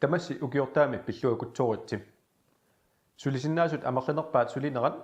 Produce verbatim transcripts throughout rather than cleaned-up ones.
Tamassi ukiortaami pilluakutsooritsi. Sulisinnaasut amerlanerpaat sulinerat,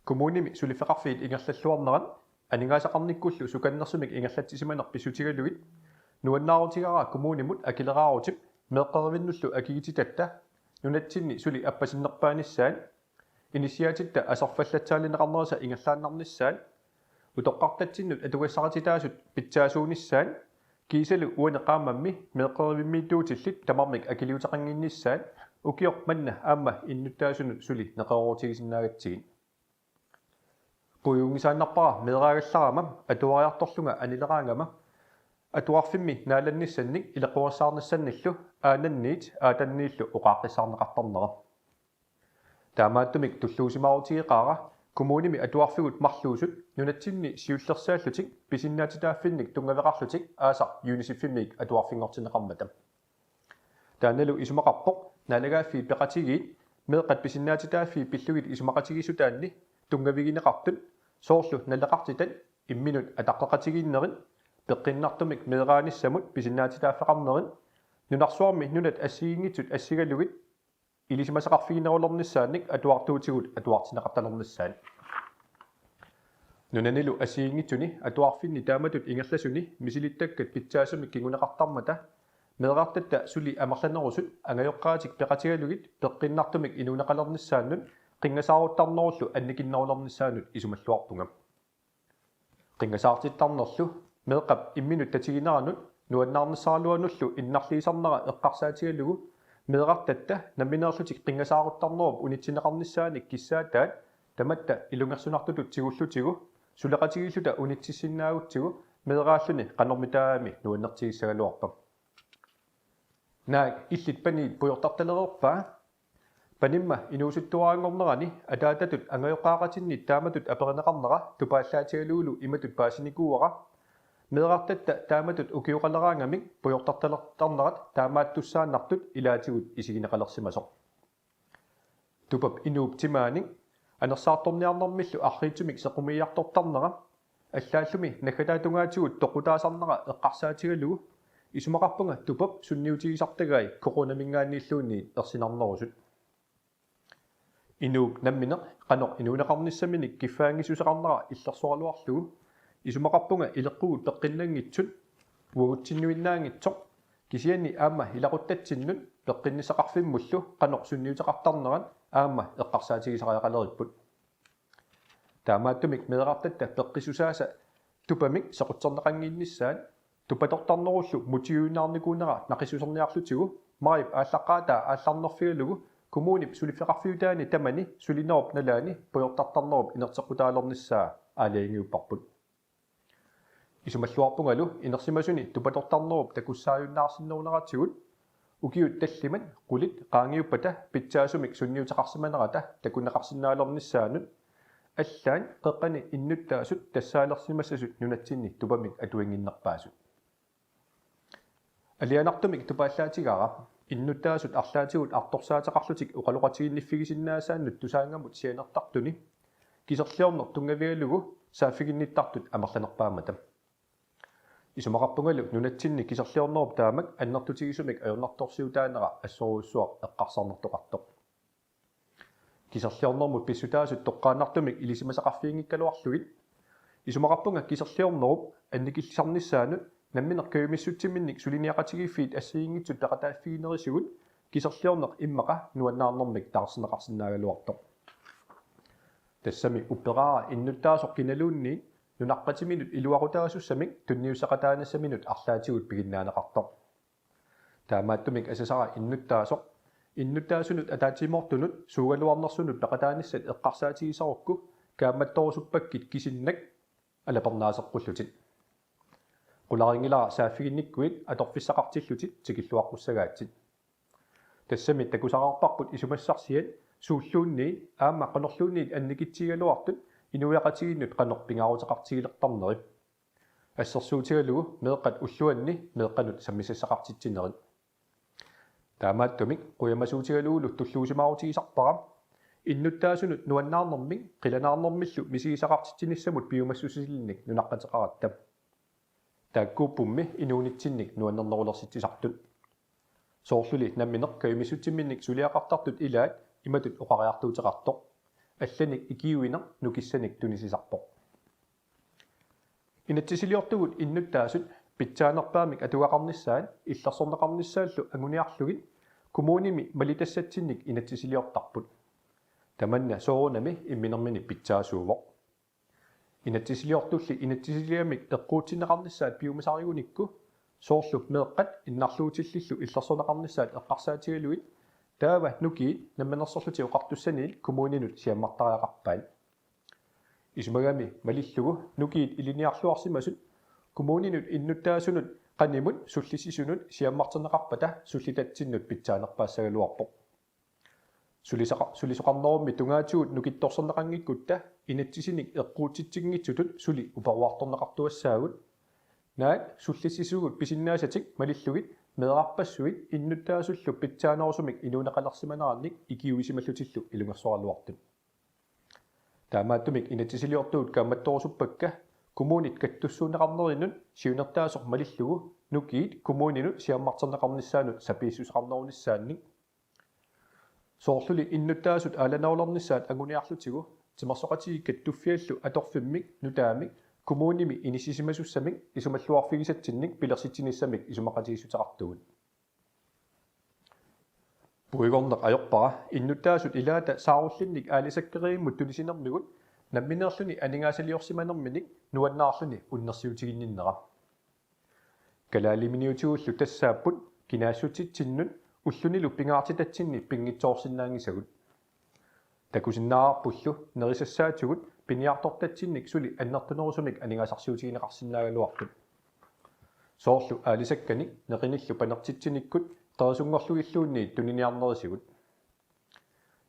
kommunimi suliffeqarfiit ingerlalluarnerat, aningaasaqarnikkullu sukannersumik ingerlatsisimaneq pissutigalugit, nuannaarutigaara kommunimut akileraarutip meeqqerivinnullu akigititatta nunatsinni suli appasinnerpaanissaat, inissiaatitta aserfallatsaalineqarnerisa ingerlaannarnissaat, utoqqartatsinnut atugassarititaasut pitsaasuunissaat, kiisalu uani qaammammi meeqqerivimmiittuutillit tamarmik akiliuteqannginnissaat ukioq manna aamma innuttaasunut suli neqeroorutigisinnaagatsigit. Puiunngisaannarpara meeraagallarama atuariartorlunga anileraangama atuarfimmi naalannissannik ileqqorissaarnissannillu aananniit aatanniillu oqaaqqissaarneqartarnera. Taamaattumik tulluusimaarutigeqaara kommunimi atuarfigut marluusut nunatsinni siullersaallutik pisinnaatitaaffinnik tunngaveqarlutik aasaq UNICEF-imiit atuarfinngortinneqarmata. Taannalu isumaqarpoq naalagaaffiit peqatigiit meeqqat pisinnaatitaaffii pillugit isumaqatigiissutaanni tunngavigineqartut, soorlu naleqartitat imminut ataqqeqatigiinnerit, peqqinnartumik meeraanissamut pisinnaatitaaffeqarnerit, nunarsuarmi nunat assigiinngitsut assigalugit ilisimasaqarfiginerulernissaannik atuartuutigut atuartinneqartalernissaat. Nunanilu assigiinngitsuni atuarfinni taamatut ingerlasuni misilittakkat pitsaasumik kinguneqartarmata, meerartatta suli amerlanerusut angajoqqaatik peqatigalugit peqqinnartumik inuuneqalernissaannut qinngasaaruttarnerullu annikinnerulernissaanut isumalluarpunga. Qinngasaartittarnerlu meeqqap imminut tatigineranut nuannaarnissaraluanullu innarliisarnera eqqarsaatigalugu meerartatta nammineerlutik qinngasaaruttarnerup unitsinneqarnissaanik kissaataat tamatta ilungersunartutut tigullutigu suleqatigiilluta unitsissinnaagutsigu meeraalluni qanormitaami nuannertigissagaluarpa. Naak illit paniit pujortartalereerpaa? Panimma inuusuttuaranngornerani ataatatut angajoqqaaqatinnit taamatut aperineqarnera tupaallaatigalugulu imatut paasinikuuara: Meerartatta taamatut ukioqaleraangamik pujortartalertarnerat taamaattussaannartut ilaatigut isigineqalersimasoq. Tupap inuup timaanik anersaartorniarnermillu arriitsumik sequmiiartortarnera allaallumi naggataatungaatigut toqutaasarnera eqqarsaatigalugu isumaqarpunga tupap sunniutigisartagai coronaminngaanniilluunniit ersinarnerusut. Inuup nammineq qanoq inuuneqarnissaminik kiffaanngissuseqarnera illersoraluarlugu isumaqarpunga ileqqugut peqqinnanngitsut uagutsinnuinnaanngitsoq, kisianni aamma ilaquttatsinnut peqqinnissaqarfimmullu qanoq sunniuteqartarnerat aamma eqqarsaatigisariaqaleripput. Taamaattumik meerartatta peqqissusaasa tupamik sequtserneqannginnissaat tupatortarnerullu mutiuinnaarnikuunera naqissuserniarlutigu maajip aallaqqaataa aallarnerfigalugu kommunip suliffeqarfiutaani tamani sulinerup nalaani pujortartarnerup inerteqqutaalernissaa aalajangiupparput. Isumalluarpungalu inersimasuni tupatortarnerup takussaajunnaarsinneruneratigut ukiut tallimat qulit qaangiuppata pitsaasumik sunniuteqarsimanerata takuneqarsinnaalernissaanut allaat qeqqani innuttaasut tassaalersimassasut nunatsinni tupamik atuinnginnerpaasut. Alianartumik tupaallaatigaara innuttaasut arlaatigut artorsaateqarlutik oqaloqatigiinniffigisinnaasaannut Tusaanngamut sianertartuni kiserliorneq tunngavigalugu saaffiginnittartut amerlanerpaammata. Isumaqarpungalu nunatsinni kiserliornerup taamak annertutigisumik ajornartorsiutaanera assorujussuaq eqqarsarnartoqartoq. Kiserliornermut pissutaasut toqqaannartumik ilisimasaqarfiginngikkaluarlugit isumaqarpunga kiserliornerup annikillisarnissaanut nammineq kajumissutsiminnik suliniaqatigiiffiit assigiinngitsut peqataaffiginerisigut kiserliorneq immaqa nuannaarnermik taarserneqarsinnaagaluartoq. Tassami upperaara innuttaasoq kinaluunniit nunaqqatiminut iluaqutaasussamik tunniussaqataanissaminut arlaatigut piginnaaneqartoq. Taamaattumik asasara innuttaasoq innuttaasunut ataatsimoortunut suugaluarnersunut peqataanissat eqqarsaatigisarukku kaammattorusuppakkit kisinnak alapernaaseqqullutit. Qularinngilara saaffiginnikkuit atorfissaqartillutit tikilluaqqussagaatsit. Tassami takusaqarparput isumassarsiat suulluunniit aamma qanorluunniit annikitsigigaluartut inuiaqatigiinnut qanoq pingaaruteqartigilertarneri. Assersuutigalugu meeqqat ulluanni meeqqanut sammisassaqartitsinerit. Taamaattumik qujamasuutigalugulu tulluusimaarutigisarpara innuttaasunut nuannaarnermik qilanaarnermillu misigisaqartitsinissamut piumassusilinnik nunaqqateqaratta. Taakkuuppummi inuunitsinnik nuannernerulersitsisartut. Soorluli nammineq kajumissutsimminnik suliaqartartut ilaat imatut oqariartuuteqartoq: Allanik ikiuineq nukissanik tunisisarpoq. Inatsisiliortugut innuttaasut pitsaanerpaamik atugaqarnissaat illersorneqarnissaallu anguniarlugit kommunimi malitassatsinnik inatsisiliortarput. Tamanna soorunami imminermini pitsaasuuvoq. Inatsisiliortulli inatsisiliamik eqquutsinneqarnissaat piumasarigunikku, soorlu meeqqat innarluutillillu illersorneqarnissaat eqqarsaatigalugit, taava nukiit Namminersorlutik Oqartussaniit kommuninut siammartariaqarpaat. Isumagami malillugu nukiit ilinniarluarsimasut kommuninut innuttaasunut qanimut sullissisunut siammarterneqarpata sullitatsinnut pitsaanerpaassagaluarpoq. Sulisaqa-, sulisoqarnerummi tungaatigut nukittorserneqanngikkutta inatsisinik eqquutsitsinngitsutut suli uparuartorneqartuassaagut. Naak sullissisugut pisinnaasatik malillugit meerarpassuit innuttaasullu pitsaanerusumik inuuneqalersimanerannik ikiuisimallutillu ilungersoraluartut. Taamaattumik inatsisiliortugut kaammattorusuppakka kommunit kattussuunneqarnerinut siunertaasoq malillugu nukiit kommuninut siammarterneqarnissaannut sapiissuseqarnerunissaannik. Soorluli innuttaasut aalanerulernissaat anguniarlutigu Timersoqatigiit Kattuffiallu atorfimmik nutaamik kommunimi inissisimasussamik isumalluarfigisatsinnik pilersitsinissamik isumaqatigiissuteqartugut. Puigorneq ajorpara innuttaasut ilaata saarullinnik aalisakkerivimmut tunisinermigut nammineerluni aningaasaliorsimanerminik nuannaarluni unnersiutiginninnera. Kalaaliminiutigullu tassaapput kinaassutsitsinnut ullunilu pingaartitatsinni pinngitsoorsinnaanngisagut. Takusinnaavarpullu nerisassaatigut piniartortatsinnik suli annertunerusumik aningaasarsiutigineqarsinnaagaluartut. Soorlu aalisakkanik neqinillu panertitsinikkut qerisunngorlugilluunniit tuniniarnerisigut.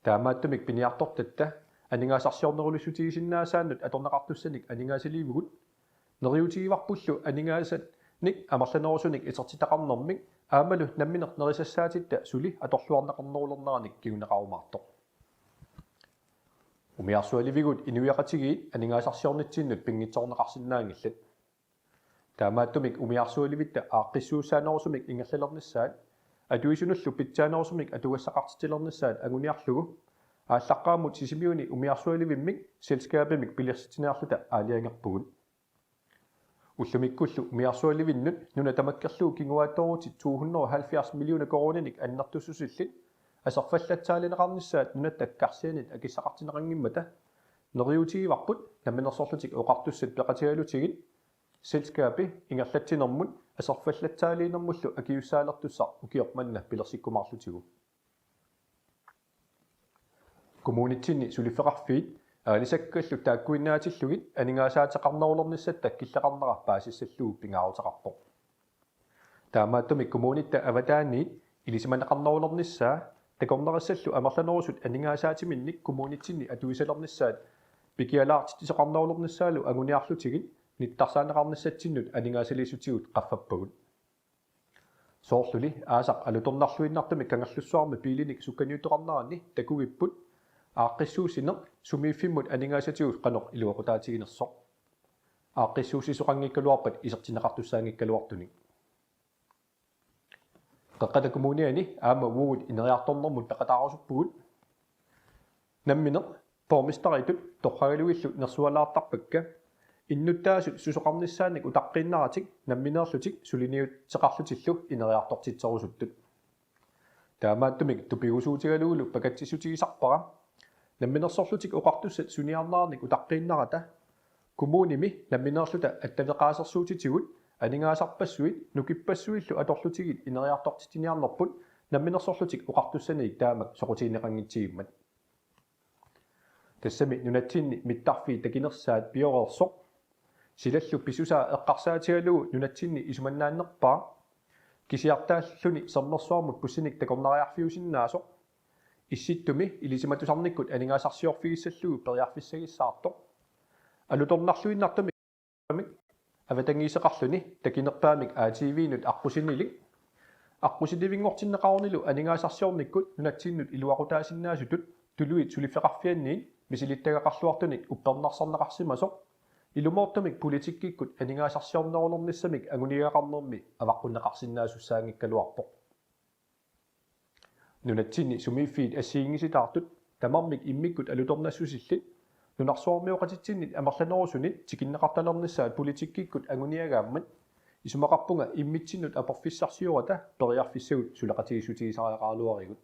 Taamaattumik piniartortatta aningaasarsiornerulissutigisinnaasaannut atorneqartussanik aningaasaliivugut, neriuutigivarpullu aningaasanik amerlanerusunik isertitaqarnermik aammalu nammineq nerisassaatitta suli atorluarneqarnerulerneranik kinguneqarumaartoq. Umiarsualivigut inuiaqatigiit aningaasarsiornitsinnut pinngitsoorneqarsinnaanngillat. Taamaattumik umiarsualivitta aaqqissuussaanerusumik ingerlalernissaat, atuisunullu pitsaanerusumik atugassaqartitsilernissaat anguniarlugu, aallaqqaammut Sisimiuni umiarsualivimmik selskabimik pilersitsiniarluta aalajangerpugut. Ullumikkullu umiarsualivinnut nuna tamakkerlugu kinguaattoorutit to hundrede og halvfjerds millioner koruuninik annertussusillit aserfallatsaalineqarnissaat nunatta karsianit akissaqartinneqanngimmata neriuutigivarput Namminersorlutik Oqartussat peqatigalutigit selskabi ingerlatsinermut aserfallatsaaliinermullu akiussaalertussaq ukioq manna pilersikkumaarlutigu. Kommunitsinni suliffeqarfiit aalisakkallu taakkuinnaatillugit aningaasaateqarnerulernissatta killeqarnera paasissallugu pingaaruteqarpoq. Taamaattumik kommunitta avataaniit ilisimaneqarnerulernissaa takornarissallu amerlanerusut aningaasaatiminnik kommunitsinni atuisalernissaat pikialaartitsisoqarnerulernissaalu anguniarlutigit nittarsaaneqarnissatsinnut aningaasaliissutigut qaffappagut. Soorluli aasaq alutornarluinnartumik Kangerlussuarmi biilinik sukkaniuttoqarneranni takugipput aaqqissuussineq sumiiffimmut aningaasatigut qanoq iluaqutaatiginersoq. Aaqqissuussisoqanngikkaluarpat isertinneqartussaanngikkaluartunik. Qeqqata Kommuniani aamma uagut ineriartornermut peqataarusuppugut. Nammineq borgmesteritut torragalugillu nersualaartarpakka innuttaasut susoqarnissaannik utaqqiinnaratik nammineerlutik suliniuteqarlutillu ineriartortitserusuttut. Taamaattumik tupigusuutigalugulu pakatsissutigisarpara Namminersorlutik Oqartussat suniarnerannik utaqqiinnarata kommunimi nammineerluta attaveqaasersuutitigut aningaasarpassuit nukippassuillu atorlutigit ineriartortitsiniarnerput Namminersorlutik Oqartussaniit taamak soqutigineqanngitsigimmat. Tassami nunatsinni mittarfiit takinersaat pioreersoq. Silallu pissusaa eqqarsaatigalugu nunatsinni isumannaannerpaaq. Kisiartaalluni sermersuarmut bussinik takornariarfiusinnaasoq. Issittumi ilisimatusarnikkut aningaasarsiorfigissallugu periarfissagissaartoq. Alutornarluinnartumik avatangiiseqarluni takinerpaamik A T V-nut aqqusinilik. Aqqusilivinngortinneqarunilu aningaasarsiornikkut nunatsinnut iluaqutaasinnaasutut tuluit suliffeqarfianniit misilittagaqarluartunik uppernarsarneqarsimasoq. Ilumoortumik politikkikkut aningaasarsiornerulernissamik anguniagaqarnermi avaqqunneqarsinnaasussaanngikkaluarpoq. Nunatsinni sumiiffiit assigiinngisitaartut tamarmik immikkut alutornassusillit nunarsuarmioqatitsinnit amerlanerusunit tikinneqartalernissaat politikkikkut anguniagaammat isumaqarpunga immitsinnut aporfissarsiorata periarfissagut suleqatigiissutigisariaqaraluarigut.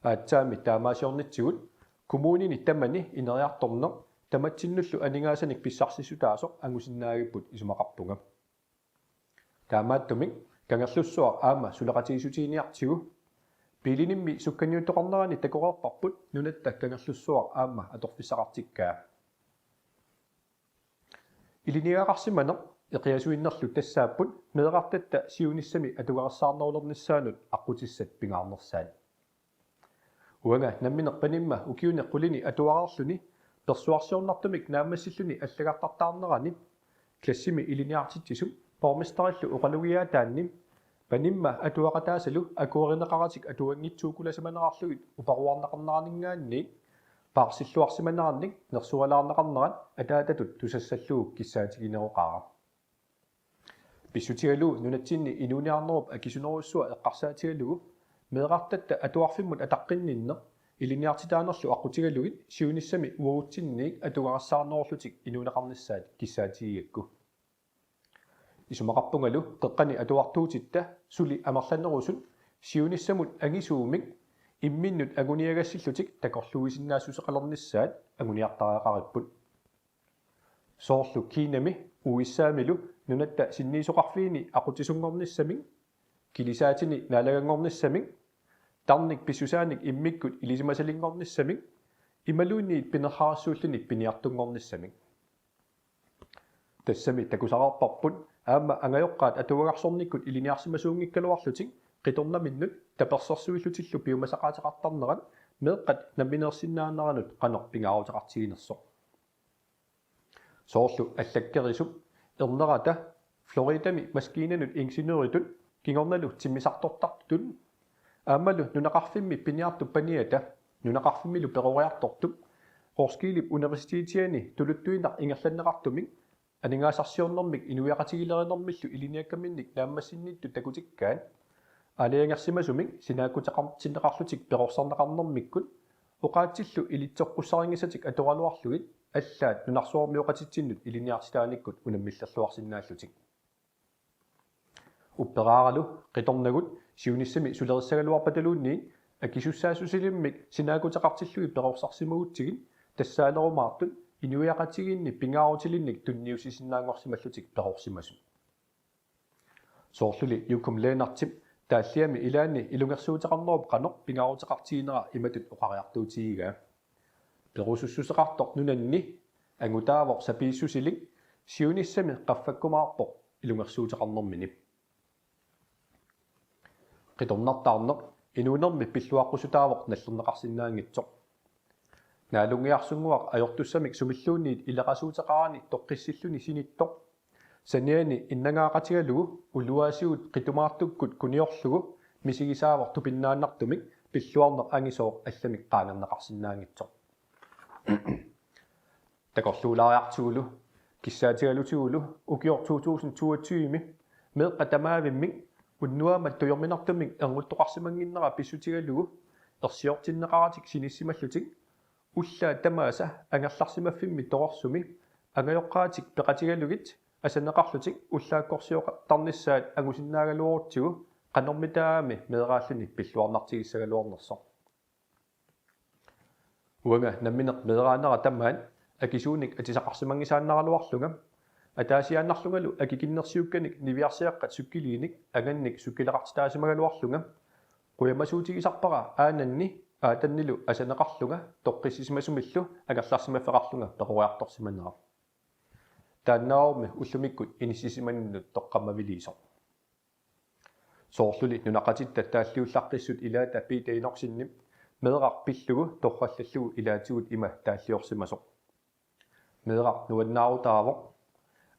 Aatsaammi taamaasiornitsigut kommunini tamani ineriartorneq tamatsinnullu aningaasanik pissarsissutaasoq angusinnaagipput isumaqarpunga. Taamaattumik Kangerlussuaq aamma suleqatigiissutiginiartigu biilinimmi sukkaniuttoqarnerani takoreerparput nunatta Kangerlussuaq aamma atorfissaqartikkaa. Ilinniagaqarsimaneq eqiasuinnarlu tassaapput meerartatta siunissami atugarissaarnerulernissaanut aqqutissat pingaarnersaat. Uanga nammineq panimma ukiuni qulini atuareerluni persuarsiornartumik naammassilluni allagartartaarnerani klassimi ilinniartitsisup borgmesterillu oqalugiaataanni panimma atuaqataasalu akuerineqaratik atuanngitsuukkulasimanerarlugit uparuarneqarneraninngaanniit paarsilluarsimanerannik nersualaarneqarnerat ataatatut tusassallugu kissaatigineroqaara. Pissutigalugu nunatsinni inuuniarnerup akisunerujussuaq eqqarsaatigalugu meerartatta atuarfimmut ataqqinninneq ilinniartitaanerlu aqqutigalugit siunissami uagutsinniit atugarissaarnerullutik inuuneqarnissaat kissaatigigakku. Isumaqarpungalu qeqqani atuartuutitta suli amerlanerusut siunissamut angisuumik imminnut anguniagassillutik takorluuisinnaassuseqalernissaat anguniartariaqaripput. Soorlu Kinami U S A-milu nunatta sinniisoqarfiini aqutsisunngornissamik, kilisaatini naalaganngornissamik, tarnik pissusaanik immikkut ilisimasalinngornissamik, imaluunniit pinerharissuulluni piniartunngornissamik. Tassami takusareerparput aamma angajoqqaat atuagarsornikkut ilinniarsimasuunngikkaluarlutik qitornaminnut tapersersuillutillu piumasaqaateqartarnerat meeqqat nammineersinnaaneranut qanoq pingaaruteqartiginersoq. Soorlu allakkerisup ernerata Floridami maskiinanut ingeniøritut kingornalu timmisartortartutut aammalu nunaqarfimmi piniartup paniata nunaqarfimmilu peroriartortup Roskildep Universitetiani tuluttuinnaq ingerlanneqartumik aningaasarsiornermik inuiaqatigilerinermillu ilinniakkaminnik naammassinnittut takutikkaat aalajangersimasumik sinaakkuteqartinneqarlutik perorsarneqarnermikkut oqaatsillu ilitsoqqussarinngisatik atoraluarlugit allaat nunarsuarmioqatitsinnut ilinniartitaanikkut unammillerluarsinnaallutik. Upperaaralu qitornagut siunissami sulerissagaluarpataluunniit akisussaassusilimmik sinaakkuteqartillugit perorsarsimagutsigit tassaalerumaartut inuiaqatigiinni pingaarutilinnik tunniussisinnaanngorsimallutik perorsimasut. Soorluli Jokum Lennartip taalliami ilaanni ilungersuuteqarnerup qanoq pingaaruteqartiginera imatut oqariartuutigigaa: Perusussuseqartoq nunanni angutaavoq sapiissusilik siunissami qaffakkumaarpoq ilungersuuteqarnermini. Qitornartaarneq inuunermi pilluaqqusutaavoq nallerneqarsinnaanngitsoq. Naalungiarsunnguaq ajortussamik sumilluunniit ileqasuuteqarani toqqissilluni sinittoq saniani innangaaqatigalugu uluaasigut qitumaartukkut kuniorlugu misigisaavoq tupinnaannartumik pilluarneq angisooq allamik qaangerneqarsinnaanngitsoq. Takorluulaariartigulu kissaatigalutigulu ukioq to tusind toogtyve-mi meeqqat tamaavimmik unnuaammat tujorminartumik ernguttoqarsimannginnera pissutigalugu ersiortinneqaratik sinissimallutik ullaat tamaasa angerlarsimaffimmi torersumi angajoqqaatik peqatigalugit asaneqarlutik ullaakkorsioqartarnissaat angusinnaagaluarutsigu qanormitaami meeraalluni pilluarnartigissagaluarnersoq. Uanga nammineq meeraanera tamaat akisuunik atisaqarsimanngisaannaraluarlunga ataasiaannarlungalu akikinnersiukkanik niviarsiaqqat cykkeliinik angannik cykeleqartitaasimagaluarlunga qujamasuutigisarpara aananni aatannilu asaneqarlunga toqqissisimasumillu angerlarsimaffeqarlunga peroriartorsimanera. Taannaavormi ullumikkut inissisimaninnut toqqammaviliisoq. Soorluli nunaqqatitta taalliullaqqissut ilaata Peter Enoksenip meeraq pillugu torrallallugu ilaatigut ima taalliorsimasoq: Meeraq nuannaarutaavoq,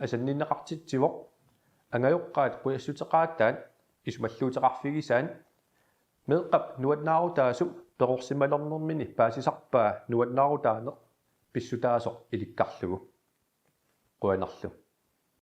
asanninneqartitsivoq, angajoqqaat qujassuteqaataat isumalluuteqarfigisaat, meeqqap nuannaarutaasup perorsimalernermini paasisarpaa nuannaarutaaneq pissutaasoq ilikkarlugu. Qujanarlu.